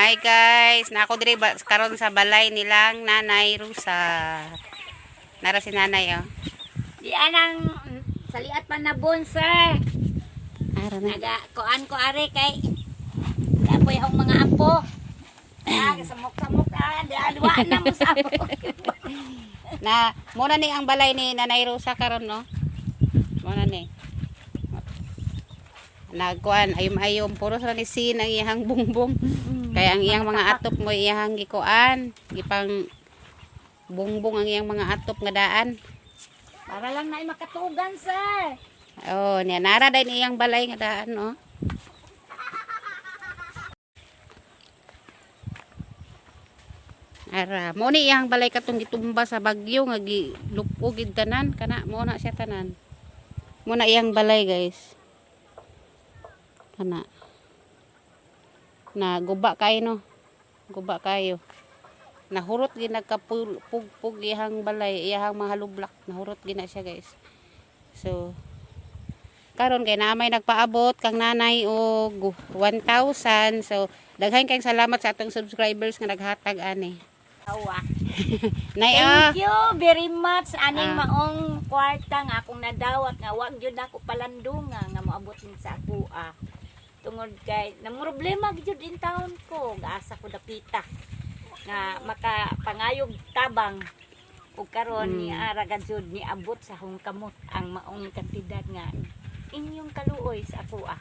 Hi guys, na ako diri karon sa balay nilang Nanay Rusa. Nara si Nanay oh. Di anang saliat pa na bon, sir. Ara na. Naga kuan ko are kay kapoy akong mga apo. Ah, samok-samok ah, di alwa na mo sa apo. Na muna ni ang balay ni Nanay Rosa karon, no. Muna ni. Nagkuan ayom-ayom puro sa ni sin ang iyang bungbong. Kaya ang iyang mga atop mo iyang gikuan, gipang bungbong ang iyang mga atop nga daan. Para lang na makatugan, sir. Oh, niya nara din iyang balay nga daan, no. Ara, mo ni iyang balay katong gitumba sa bagyo nga gilupo gid tanan kana mo na siya tanan. Mo na iyang balay, guys. Kana. Na guba kayo, no. Guba kayo. Nahurot gid nagkapugpug iyang balay, iyang mga halublak. Nahurot gid na siya, guys. So, karon kay naamay nagpaabot kang nanay og 1,000. So daghan kayong salamat sa atong subscribers nga naghatag ani. Awa. Nay ah. Thank you very much aning Ah. maong kwarta nga akong nadawat nga wag gyud ako palandunga nga moabot ni sa ako ah. Tungod kay na problema gyud in town ko, gaasa ko dapita nga makapangayog tabang ug karon ni ara gajud ni abot sa akong kamot ang maong kantidad nga inyong kaluoy sa ako ah.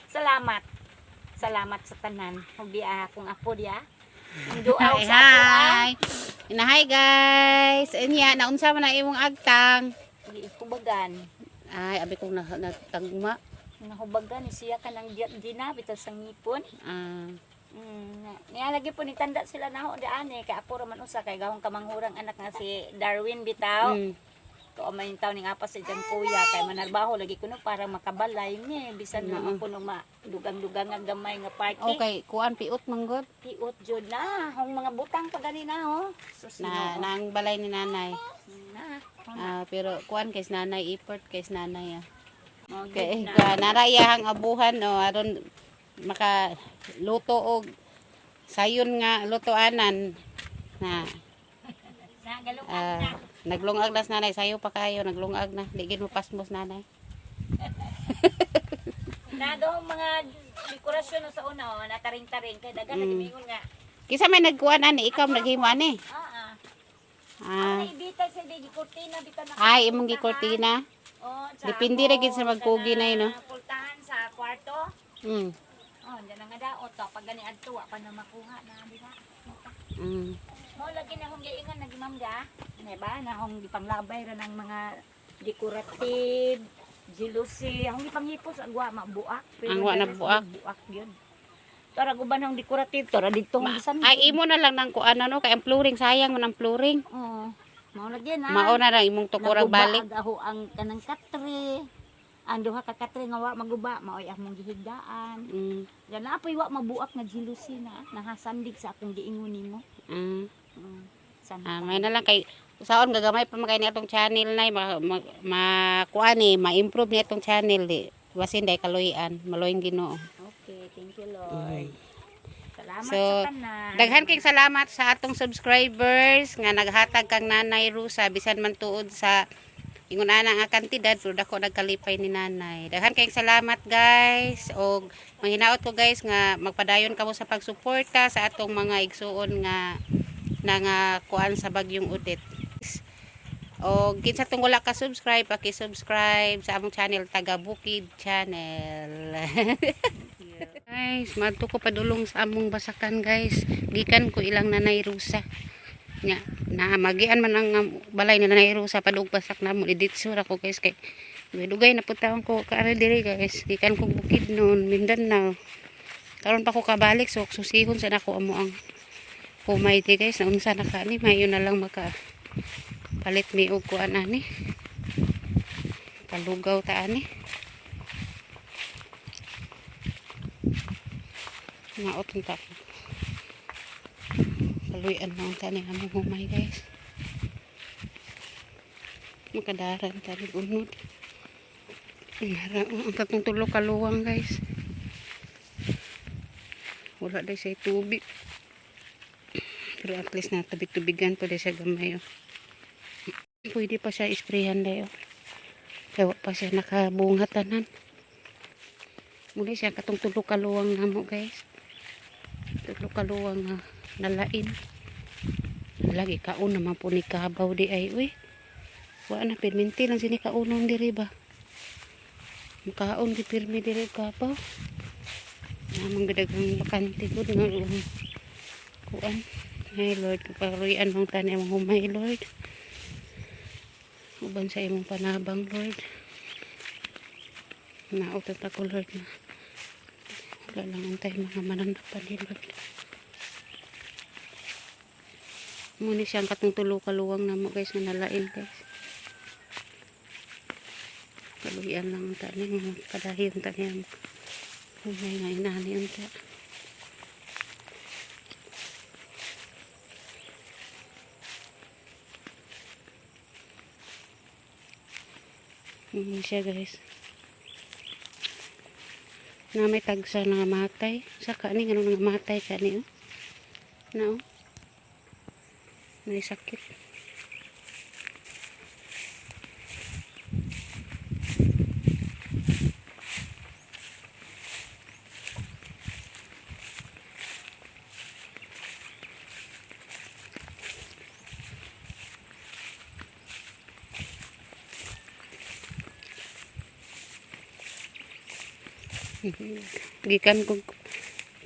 Salamat. Salamat sa tanan. Hubi akong apo diya. Ang duaw Hi, sa ako ah. hi. Ina, hi guys. Unya naunsa man ang imong agtang? Gihubagan. Ay, abi kong na, natagma. Nahubagan ni siya kanang ginabit sa ngipon. Ah, Niya lagi po nitanda sila na ho daan eh. Kay ako raman usa kay gahong kamanghurang anak nga si Darwin bitaw. Ko may taw ning apas sa diyang kuya kay manarbaho lagi kuno para makabalay ni bisan naman kuno ma dugang-dugang nga gamay nga party. Okay, kuan piot manggod. Piot jud na hong mga butang pa gani na ho. Sus, Na Ginoo. naang balay ni nanay. Na. Ah, pero kuan kay nanay iport kay nanay ah. Mao jud Kay na. kuan nara iyang abuhan no aron maka luto og sayon nga lutoanan na. Na galungag Ah, na. naglungag na si nanay, sayo pa kayo, naglungag na. Di gid mo pasmos, nanay. Na gahong mga dekorasyon no sa una oh, nataring-taring kay dagan lagi mingon nga. Kinsa may nagkuan ani, ikaw naghimo ani? Ah, ah. Ah, Ang ibitay sa di gikurtina bitaw na. Ay imong gikurtina. Oh, sa Depende ra gid sa magkugi na yun, no? Pultahan sa kwarto. Oh, diyan na nga daot to pag gani adto wa pa na makuha na di ba? Mo lagi na akong giingon nagi ma'am ga. Di ba? Na akong gipanglabay ra ng mga decorative jealousy. Akong gipanghipos ang wa mabuak. Ang wa the rest, nabuak. Buak yun. Tara guban ang decorative tara dito ang bisan. Ay imo na lang nang kuan ano kay ang flooring sayang man ang flooring. Oo. Mao lagi na. Mao na lang imong tukurang Naguba balik. ang aho ang kanang katre. Ang duha ka katre nga wa maguba maoy among gihigdaan. Yan na apoy wa mabuak nga jealousy na nahasandig sa akong giingon nimo. San Ah, may na lang kay saon gagamay pa man kay ni atong channel nay ma, ma, kuan eh, ma-improve ni atong channel di. Basin day kaluyan, maluoy Ginoo. Okay, thank you Lord. Salamat So, sa tanan. daghan kayong salamat sa atong subscribers nga naghatag kang Nanay Rusa bisan man tuod sa ingon ana nga kantidad pero dako nagkalipay ni nanay. Daghan kayong salamat guys og manghinaot ko guys nga magpadayon kamo sa pagsuporta sa atong mga igsuon nga nga kuan sa bagyong Odette. Og kinsa tong wala ka subscribe, paki-subscribe sa among channel Taga Bukid Channel. Guys, madto ko padulong sa among basakan guys. Gikan ko ilang Nanay Rusa. Nya, na magian man ang balay ni Nanay Rusa padung basak namo iditso ra ko guys kay dugay na pud taon ko kaari diri guys. Gikan ko bukid noon, Mindanao. Karon pa ko kabalik so susihon sa nako amo ang humay di guys. Naunsa na ka ni mayo na lang maka palit mi og kuan ani. Palugaw ta ani. Maot ta. Paluyan na unta ni among humay guys. Makadaran ta ni unod. Nara ang tatong tulo ka luwang guys. Wala dahil siya tubig. Pero at least natubig-tubigan pa dahil siya gamay. Oh. Pwede pa siya isprayan dahil. Oh. Kaya wa pa siya nakabunga tanan. Muli siya katong tulo kaluwang namo, guys. Tulo kaluwang nga nalain. Lagi kaon naman po ni kabaw di ay uy. Wa na pirminti lang sini kaunon diri ba. Makaon di pirmi diri kabaw. Namang gadagang bakante gud nga kuan. Ay Lord, paruyan mong tani among humay, Lord. Uban sa imong panabang, Lord. Nautot ako, Lord, na wala lang antay mga mananapan ni Lord. Muna siyang katong tulo kaluwang namo, guys, nga nalain, guys. Kaluyan lang ang tani mga kadahiyon tani ang humay nga inani unta. Muna siya, guys. Na may tagsa nga matay. Sa kani ngano nga matay kani, oh. Na oh. May sakit. Gikan ko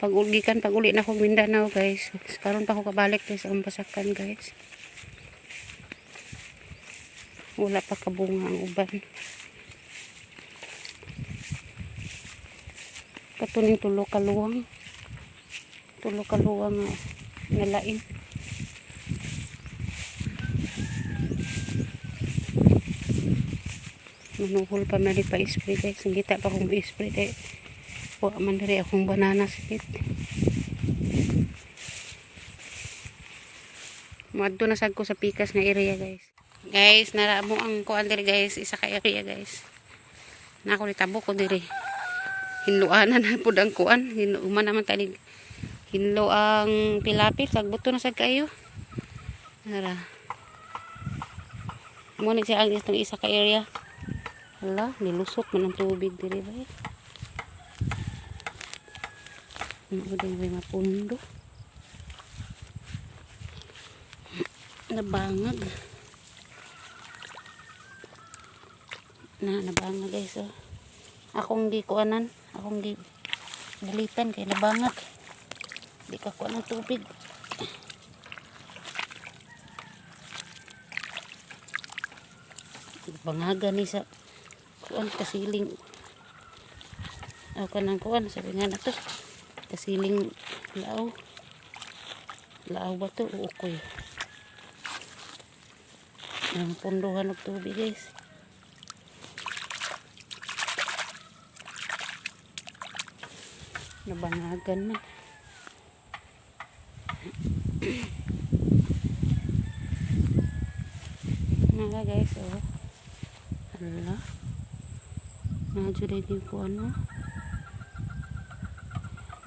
pag gikan pag uli na ko Mindanao, guys. Karon pa ko kabalik guys ang basakan, guys. Wala pa kabunga ang uban. Katuning tulo kaluwang. Tulo kaluwang nga nalain. Manuhol pa man pa spray, guys. Ngita pa kong spray dahil wa man diri akong banana split. Moadto na sad ko sa pikas nga area, guys. Guys, nara mo ang kuan diri, guys, isa ka area, guys. Na ako nitabo ko diri. Hinluanan na pud ang kuan, hinluman naman tani. Hinlo ang pilapit, sagbuto na sad kayo. Nara. Mo ni siya ang itong isa ka area. Hala, nilusot man ang tubig diri ba. Ano din may mapundo. Nabangag. Na nabangag, guys, oh. Akong gi kuanan, akong gi bulitan kay nabangag. Di ka kuan ng tubig. Bangagan ni sa kuan kasiling. Aw kanang kuan sabi nga na to. Kasiling lao. Lao ba to o ukoy? Ang punduhan og tubig, guys. Nabangagan man. Nga guys, oh. Hala. Nadyo din yung kuan mo.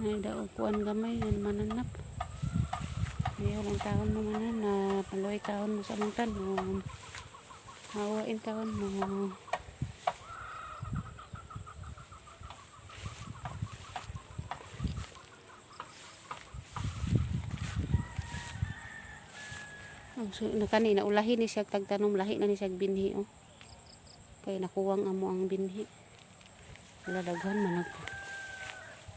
Ay, daw kuan gamay, yun mananap. Ayaw lang taon mo mananap. Maluhay taon mo sa among tanom. Hawain taon mo. Ang so, na kanina ulahi ni siya tagtanom, lahi na ni siya binhi, oh. Kay nakuwang amo ang binhi. Wala daghan man nag.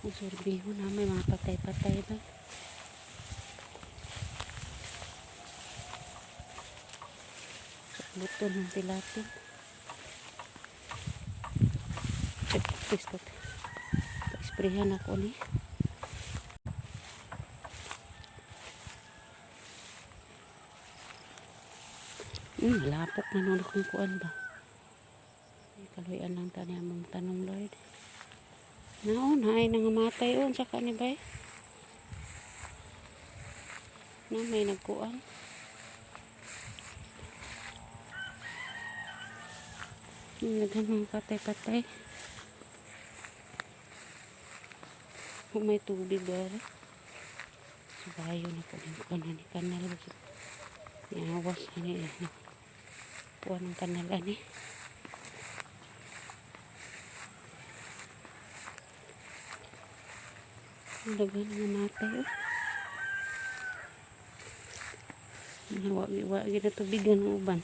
Ang sorbiho na may mga patay-patay ba. Buto ng tilapin. Pistot. Pa-sprayhan ako ni. Lapok na nun akong kuan ba. Ay, kaluyan lang tani among tanong, Lord. Naon, ay nangamatay on sa kani bay. Na may nagkuan. Naghan mga patay-patay. Kung may tubig ba? Bayo na po din ko na ni kanal. Niawas ani eh. Kuha ng kanal ani. Ang daghan nga natay oh. Wa na tubigan ang uban.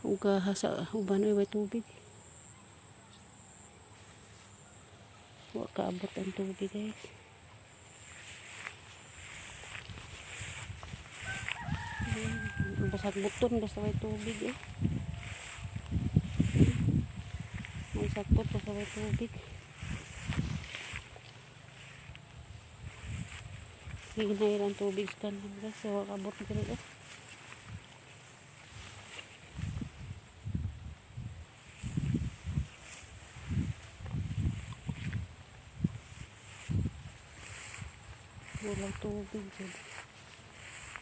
Ugaha sa uban oy way tubig. Wa kaabot ang tubig, guys. Basag buton basta way tubig eh. May sakpot basta way tubig. Hinay lang tubig sa kanan, guys. Wa kaabot diri eh. Walang tubig jud.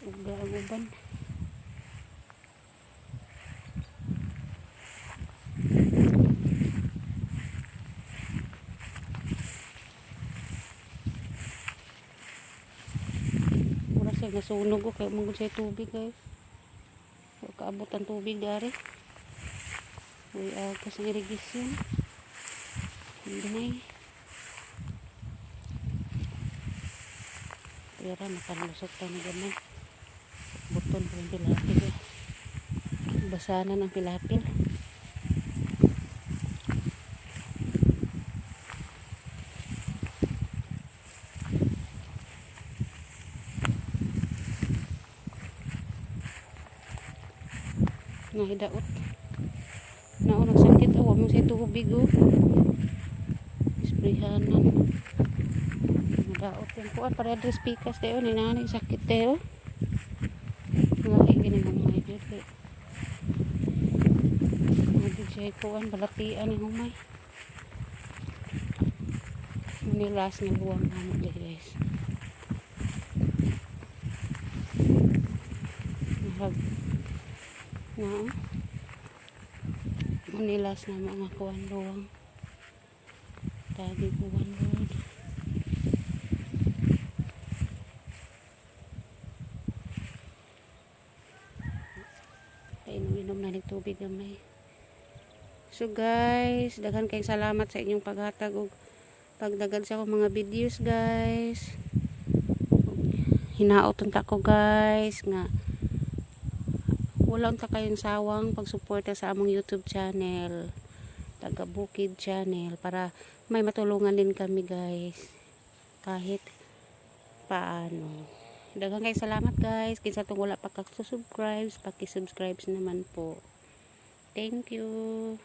Uga ang uban. Wala siya nasunog o kaya manggod siya tubig, guys. Wa kaabot ang tubig dari. Uy, agas ang irigisyon. Hindi. Pera, nakalusot pa na gamay. Buton pa yung pilapil eh. Basanan ang pilapil. Nahidaot. Nao nagsakit oh, wa mo siya tubig oh. Isprehanan. Nadaot yung kuan para dress pikas tayo ni nanay sakit tayo. Lahi gini humay jud kay. Madi siya kuan balatian ni humay. Nilas nga buwang namo diri, guys. Nahag na oh. Nilas na mga kuan luwang. Tagi kuan Lord. Painom-inom na ng tubig gamay. So guys, daghan kayong salamat sa inyong paghatag og pagdagad sa akong mga videos, guys. Hinaot unta ko, guys, nga wala unta kayong sawang pagsuporta sa among YouTube channel, Taga Bukid Channel, para may matulungan din kami, guys, kahit paano. Daghan kayong salamat, guys. Kinsa tong wala pa ka-subscribe, paki-subscribe naman po. Thank you.